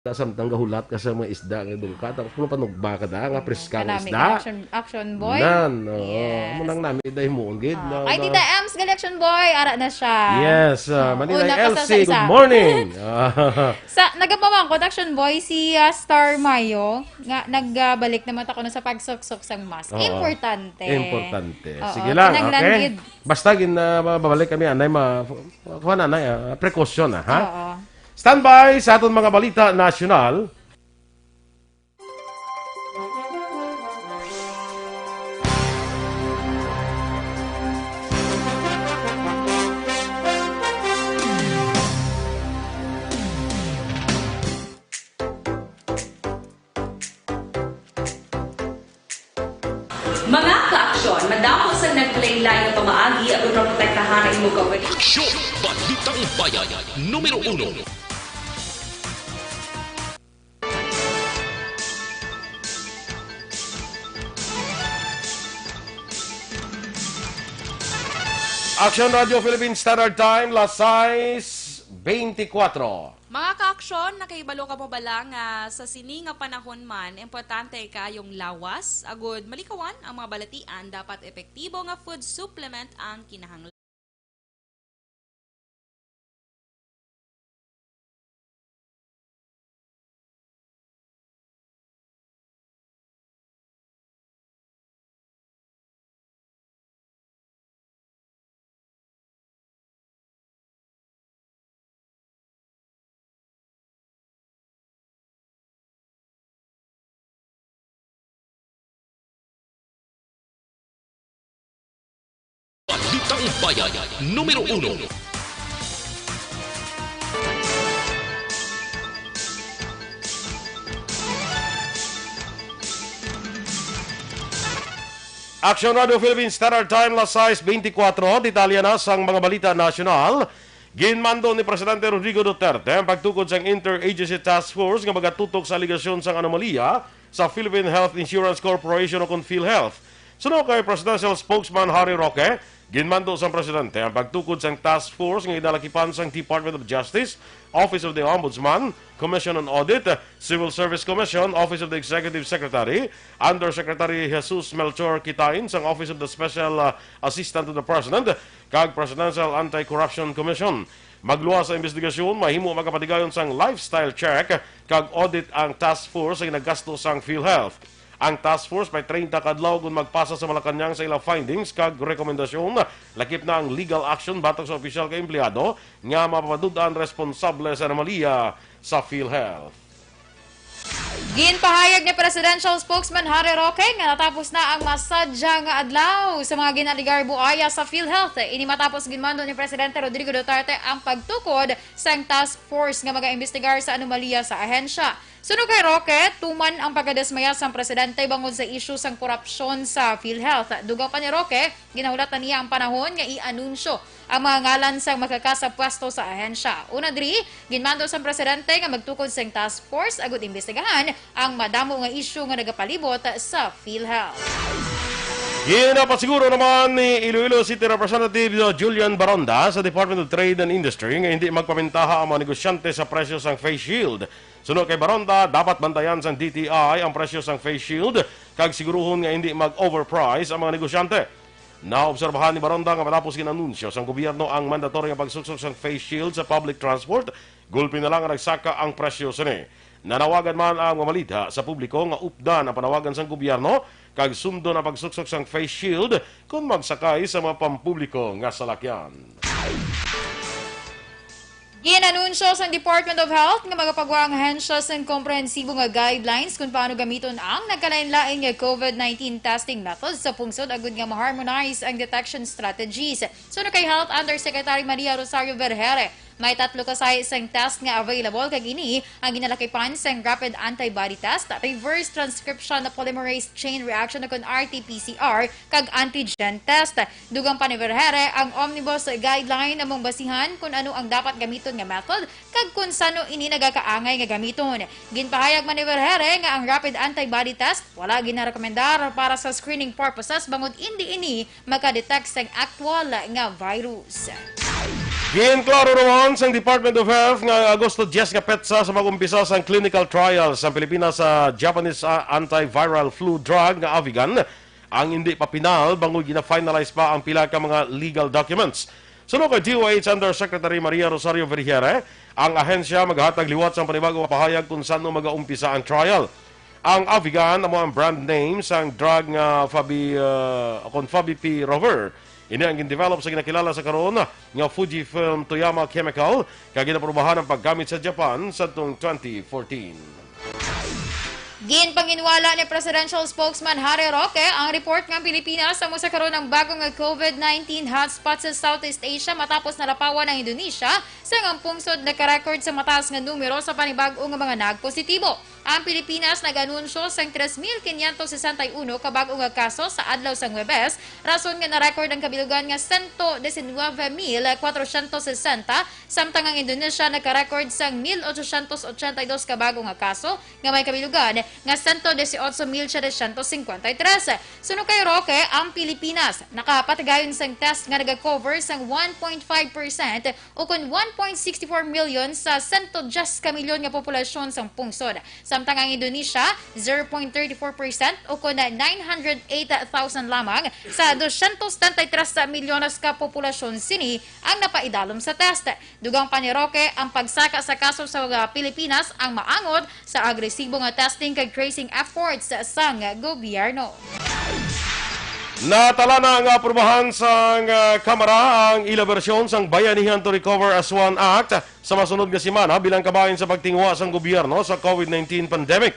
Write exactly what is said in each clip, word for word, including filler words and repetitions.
Samtang gahulat ka sa mga isda nga dungka, tapos kung panugba ka da, nga preska nga Kanami isda. Action, action boy. Nan, oo. Yes. Amo nang nami da himuon gid, Ah, na, ay, na Tita Ems, gali action boy. Ara na siya. Yes, ah, Oh, Manila una ka sa, L C, sa good isa. morning. Sa, nagapamangkot, action boy, si, ah, Star Mayo, nga nagbalik naman ako na sa pagsuksok sang mask. Oo. Importante. Importante. Oo, Sige lang, kinahanglan okay? gid. Basta gin, ah, mabalik kami, anay, ma-, kuha na, anay, ah, precaution na, ha? Oo. Standby sa aton mga balita nasyonal. Mga ka-aksyon, madamo sang naglain-lain nga pamaagi aron maprotektahan ang imo kaugalingon. Aksyon! Balitang Bayan, numero uno. Aksyon Radio Philippine Standard Time, las sais beintikwatro. Mga ka-aksyon, nakahibalo ka pa bala nga sa sini nga panahon man, importante kaayong lawas, agud malikawan ang mga balatian, dapat epektibo nga food supplement ang kinahanglan. Balitang Bayan, numero uno. Aksyon Radio Philippines Standard Time, las sais beintikwatro. Detalye na sang mga balita nasyonal. Ginmando ni Presidente Rodrigo Duterte ang pagtukod sang Interagency Task Force nga magatutok sa alegasyon sang anomalya sa Philippine Health Insurance Corporation o kon PhilHealth. Suno kay Presidential Spokesman Harry Roque, ginmando sang Presidente ang pagtukod sang task force nga ginalakipan sang Department of Justice, Office of the Ombudsman, Commission on Audit, Civil Service Commission, Office of the Executive Secretary, Undersecretary Jesus Melchor Kitain sang Office of the Special, uh, Assistant to the President, kag Presidential Anti-Corruption Commission. Magluwas sa imbestigasyon, mahimo magapatigayon sang lifestyle check kag audit ang task force nga naggasto sang PhilHealth. Ang task force may treinta ka adlaw kon magpasa sa Malacañang sa ila findings kag rekomendasyon. Lakip na ang legal action batok sa opisyal kag empleyado nga mapapadud-an responsable sa anomalya sa PhilHealth. Ginpahayag ni Presidential Spokesman Harry Roque nga natapos na ang masadya nga adlaw sa mga ginaligar buaya sa PhilHealth. Ini matapos ginmando ni Presidente Rodrigo Duterte ang pagtukod sang task force nga magaimbestigar sa anomalya sa ahensya. Suno kay Roque, tuman ang pagkadismaya sang presidente bangod sa isyu sang korupsyon sa PhilHealth. Dugang pa ni Roque, ginahulat na niya ang panahon nga i-anunsyo ang mga ngalan sang makakasapwesto sa ahensya. Una diri, ginmando sang presidente nga magtukod sing task force agud imbestigahan ang madamo nga isyu nga nagapalibot sa PhilHealth. Ginapasiguro naman ni Iloilo City Representative Julian Baronda sa Department of Trade and Industry nga hindi magpamintaha ang mga negosyante sa presyo sang face shield. Suno kay Baronda, dapat bantayan sang D T I ang presyo sang face shield kag siguruhon nga hindi mag-overprice ang mga negosyante. Naobserbahan ni Baronda nga matapos gin-anunsyo sang gobyerno ang mandatory nga pagsuksok sang face shield sa public transport, gulpi na lang nga nagsaka ang presyo sini. Nanawagan man ang mga malidha sa publiko nga updan ang panawagan sang gobyerno kag sundon ang pagsuksok sang face shield kon magsakay sa mga pampubliko nga salakyan. Gin-anunsyo sang Department of Health nga magapagwa ang ahensya sang komprehensibo nga guidelines kon paano gamiton ang nagkalain-lain nga COVID nineteen testing methods sa pungsod agud nga ma-harmonize ang detection strategies. Suno kay Health Undersecretary Maria Rosario Vergere, may tatlo ka sahi sang test nga available kag ini ang ginalakipan sang rapid antibody test, reverse transcription polymerase chain reaction o kon R T P C R, kag antigen test. Dugang pa ni Vergere, ang omnibus guideline among basihan kon ano ang dapat gamiton nga method kag kon sano ini nagakaangay nga gamiton. Ginpahayag man ni Vergere nga ang rapid antibody test wala ginarekomendar para sa screening purposes bangod indi ini makadetect sang aktual nga virus. Ginklaro naman sang Department of Health nga Agosto diyes nga petsa sa pag-umpisa sang clinical trial sang Pilipinas sa Japanese, ah, antiviral flu drug nga Avigan ang hindi pa pinal bangod gina-finalize pa ang pila ka mga legal documents. Suno kay D O H Undersecretary Maria Rosario Vergeire, ang ahensya maghatag liwat sang panibago nga pahayag kung san-o magaumpisa ang trial. Ang Avigan amo ang brand name sang drug nga Fabi, ah, kon Fabi P Rover. Ini ang gindevelop sa ginakilala sa karon nga Fujifilm Toyama Chemical, kag ginaprubahan ang paggamit sa Japan sadtong twenty fourteen. Ginpanginwala ni Presidential Spokesman Harry Roque ang report nga ang Pilipinas amo sa karon ang bago nga COVID nineteen hotspot sa Southeast Asia matapos nalapawan ang Indonesia, sang ang pungsod nagka-record sa mataas nga numero sa panibag-o nga mga nagpositibo. Ang Pilipinas nag-anunsyo sang tres mil quinientos sesenta y uno ka bag-o nga kaso sa adlaw sang Huwebes, rason nga na-record ang kabilugan nga sento disinwebe mil kwatrosyentos sesenta, samtang ang Indonesia nagka-record sang mil ochosyentos ochenta y dos ka bag-o nga kaso nga may kabilugan nga sento dieciocho mil setecientos cincuenta y tres. Suno kay Roque, ang Pilipinas nakapatigayon sang test nga naga-cover sang one point five percent o kon one point six four million sa sento diyes ka milyon nga populasyon sang pungsod, samtang ang Indonesia, zero point thirty four percent o kon nine hundred eight thousand lamang sa dosyentos setenta y tres milyones ka populasyon sini ang napaidalom sa test. Dugang pa ni Roque, ang pagsaka sa kaso sa mga Pilipinas ang maangot sa agresibo nga testing kag tracing efforts sang gobyerno. Natala na nga aprubahan sang, ah, Kamara ang ila bersyon sang Bayanihan to Recover as One Act sa masunod nga semana bilang kabahin sa pagtinguha sang gobyerno sa COVID nineteen pandemic.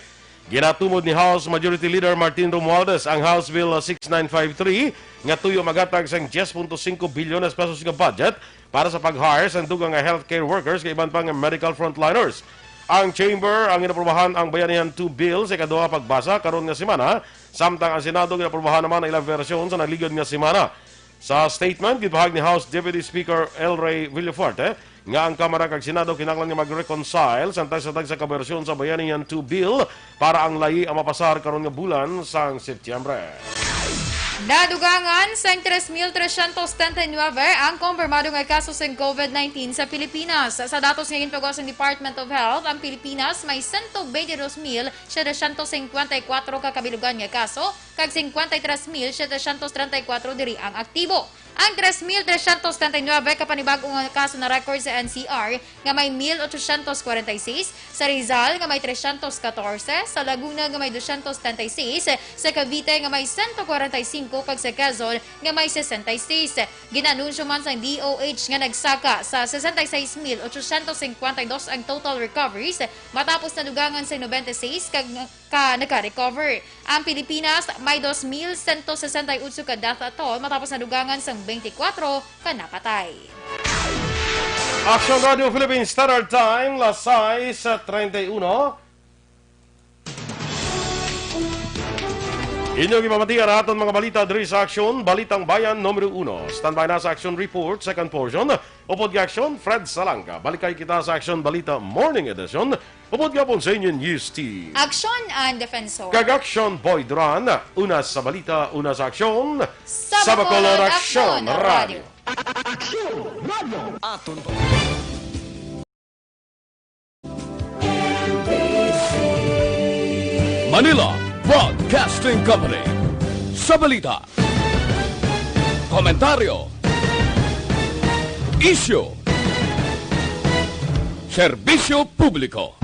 Ginatumod ni House Majority Leader Martin Romualdez ang House Bill six nine five three nga tuyo maghatag sang diyes punto singko bilyones pesos nga budget para sa pag-hire sang dugang nga healthcare workers kag iban pa nga medical frontliners. Ang Chamber ang ginaprubahan ang Bayanihan two Bill sa ikaduha pagbasa karon nga semana, samtang ang Senado ginaprubahan naman ang ilang bersyon sa nagligad nga semana. Sa statement, gipahayag ni House Deputy Speaker El Rey Villafuerte nga ang Kamara kag Senado kinahanglan nga mag-reconcile sang tagsa-tagsa ka bersyon sa Bayanihan two Bill para ang layi ang mapasar karon nga bulan sang Setyembre. Nadugangan sang tres mil trescientos setenta y nueve ang kumpirmado nga kaso sang COVID nineteen sa Pilipinas. Sa datos nga ginpagawas sang Department of Health, ang Pilipinas may sento bente dos mil setecientos cincuenta y cuatro ka kabilugan nga kaso, kag cincuenta y tres mil setecientos treinta y cuatro diri ang aktibo. Ang tres mil trescientos setenta y nuebe ka panibag-o nga kaso na-record sa N C R nga may mil ochosyentos kwarenta y seis, sa Rizal nga may trescientos katorse, sa Laguna nga may dosyentos setenta y seis, sa Cavite nga may sento kwarenta y singko, kag sa Quezon nga may sesenta y seis. Ginanunsyo man sang D O H nga nagsaka sa sesenta y seis mil ochosyentos cincuenta y dos ang total recoveries matapos nadugangan sa nobenta y seis kag ka naka-recover. Ang Pilipinas may dos mil sento sesenta y otso ka death toll matapos nadugangan sang bente kwatro ka napatay. Action Radio Philippines Standard Time, las sais treinta y uno. Inyo gipamatian ang aton mga balita diri sa Action, Balitang Bayan numero uno. Standby na sa Action Report, second portion. Upod kay Action, Fred Salanga. Balik kay kita sa Action Balita Morning Edition. Upod gihapon sa inyo News Team. Action ang Defensor. Kag Action Boy Duran. Una sa balita, una sa aksyon. Sa Bacolod, Action Radio. Action Radio. Aton Manila Broadcasting Company. Sa balita, komentaryo, isyu, serbisyo publiko.